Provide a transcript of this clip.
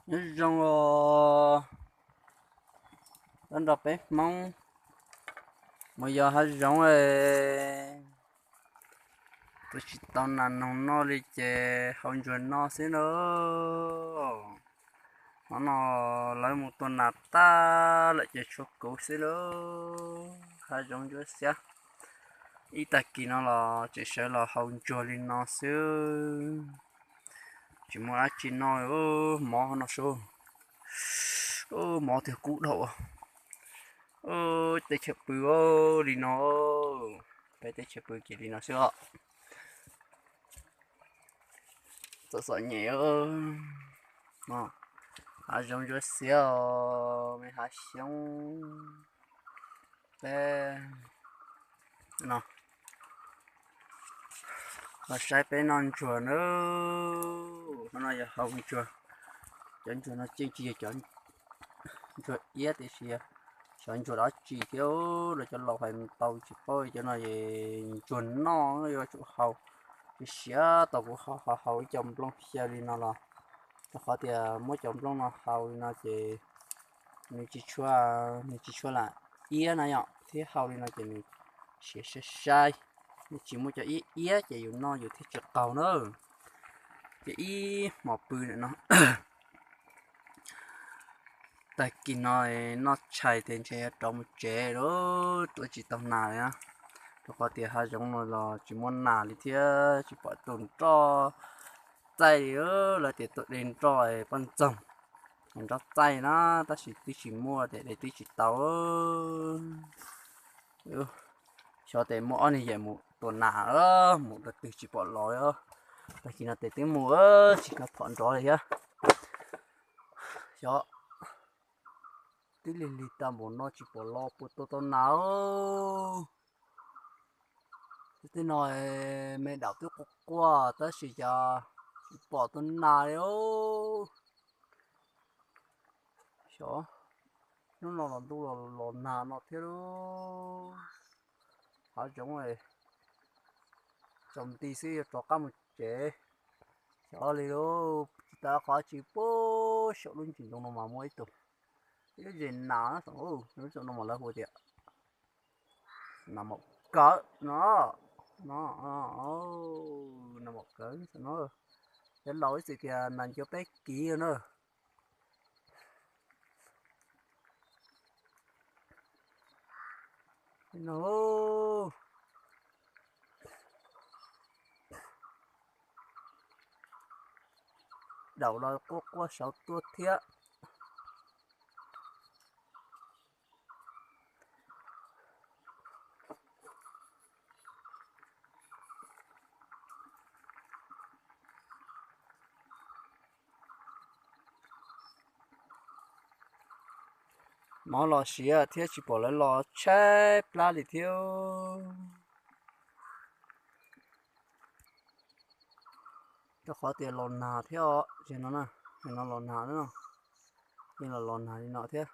Nyob zoo os, nrog peb Hmoob mus yos hav zoov es, tus tsis tau nas noog noj li ces hau ntsuag noj xwb lauj. Hnub no lawv mus tua nas tag lawm ces tshuav kuv xwb lauj. Hav zoov ntsuab xiab, ib tag kis no los tseem sawv los hau ntsuag li no xwb. Tsis muaj dab tsi noj, mov no sub, mov tiag kub dhau. Teb chaws pw li no, peb teb chaws pw ces li no xwb os. Txom txom nyem, hav zoov ntsuab xiab os, me hav xyoob. Peb no los saib peb noj ntsuag na. Hnub no yog hau ntsuag, cov ntsuag no tseem tsis yog cov ntsuag iab tiam sis yog cov ntsuag dab tsi thiab los cov laus hais tau tsis paub, cov no ntsuag noj yuav tsum hau. Tiam sis tau kuv ho hau ib co nplooj xyaw li no los, rau qhov tias muab cov nplooj no hau li no ces nws tsis tshua, nws tsis tshua lam iab na yom, thiab hau li no ces nws siav sai sai, nws tsis muaj cov iab iab ces yus noj yus thiaj tsis qaug na. Ces ib hmos pw no, tag kis no noj tshais ces ntshe yuav rov mus tsev lawm, rov tsis tau nas li na. Rau qhov tias hav zoov no los tsis muaj nas li thiab, tsis pom tus nroj txaij li. Lawv tias tus de nroj poj ntxoog, nroj txaij na, tab sis twb tsis muaj, de twb tsis tau. Xyov tes muaj ob niag yawm mus tua nas, mus rau twg tsis pom los. Tag kis no tes twb mus tsis nrov nrov li thiab. Xyov, twb lig lig tag npaum no tsis pom los puas tua tau nas. Tej no me daum twb quaj quaj tab sis cas tsis pom tua nas li. Xyov, hnub no los ntuj los los nag no thiab lauj. Hav zoov tsaus nti xwb yuav rov qab mus tsev. Xyov li lauj, tsis tas qhov tsis pub saum lub ntsis ntoo no mas muaj ib tug, ib lub zes nas, lub no mas lawv hu tias nas maum kawv no, no, nas maum kawv no, cov laus ib txwm tias nas ncuav peb kiv na. Daum los quaj quaj saud tuaj thiab. Mov los siav thiab tsis pom lawv los tshaib plab li thiab. Rau qhov tias los nag thiab os, no, no los nag, yeej los los nag li no thiab.